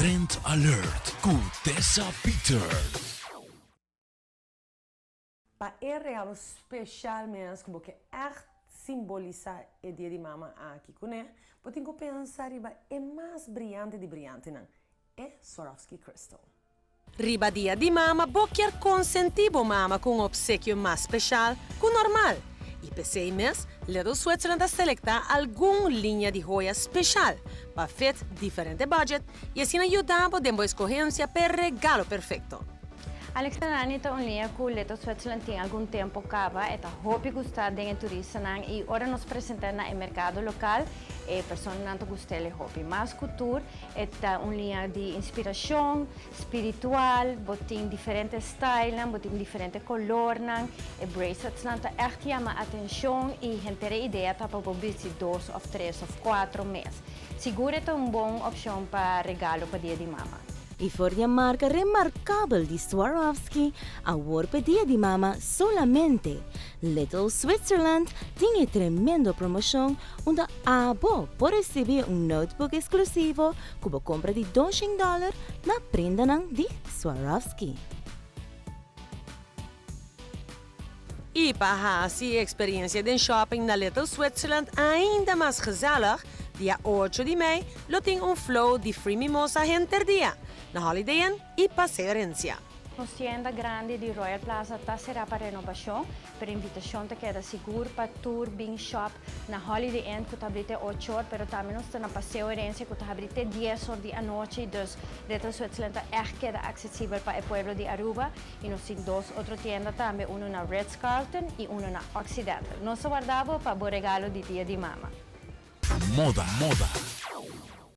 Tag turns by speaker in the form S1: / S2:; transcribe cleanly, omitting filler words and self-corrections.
S1: Trend Alert ku Tessa Peters.
S2: Pa e regalo special mes cu bo ke echt simbolisa e Dia di Mama aki cune, bo tin cu pensa riba e mas briyante di briyantenan, e Swarovski Crystal. Riba Dia di Mama bo kier consenti bo mama cu un obsekio mas special cu normal y p'esey mes Little Switzerland a selecta algun liña di hoya special pa fit diferente budget y asina yuda bo den bo escogencia p'e regalo perfecto.
S3: Alexandrani ta un liña cu Little Switzerland tin algun tempo caba. E ta hopi gusta den e turistanan y ora nos presenta na e mercado local e personanan ta gust'el e hopi. Mas cu tur e ta un liña di inspiracion spiritual, bo tin diferente stylenan, bo tin diferente colornan, e braceletsnan ta echt yama atencion y henter e idea ta pa bo bisti dos of tres of cuatro mes. Sigur e ta un bon opcion pa regalo pa Dia di Mama.
S4: I for di e marka remarkabel di Swarovski, awor p'e Dia di Mama solamente Little Switzerland tin e tremendo promoshon unda abo por risibí un notebook eksklusivo ku bo kompra di doshen dòler na prendanan di Swarovski.
S2: I pa hasi e eksperensia den shopping na Little Switzerland ainda mas gezellig, dia ocho di mei lo tin un flow di free mimosa henter dia na Holiday Inn i Paseo Herencia.
S3: Nos tienda grandi di Royal Plaza ta será pa renobashon, pero invitashon ta keda sigur pa tur bin shop na Holiday Inn ku ta habrí te ocho or, pero tambe nos ta na Paseo Herencia ku ta habrí te dies or di anochi, dus Little Switzerland ta ègt keda aksesibel pa e pueblo di Aruba. Y nos tin dos otro tienda tambe, uno na Ritz Carlton y uno na Occidental. Nos ta warda bo pa bo regalo di Dia di Mama.
S1: Moda, moda.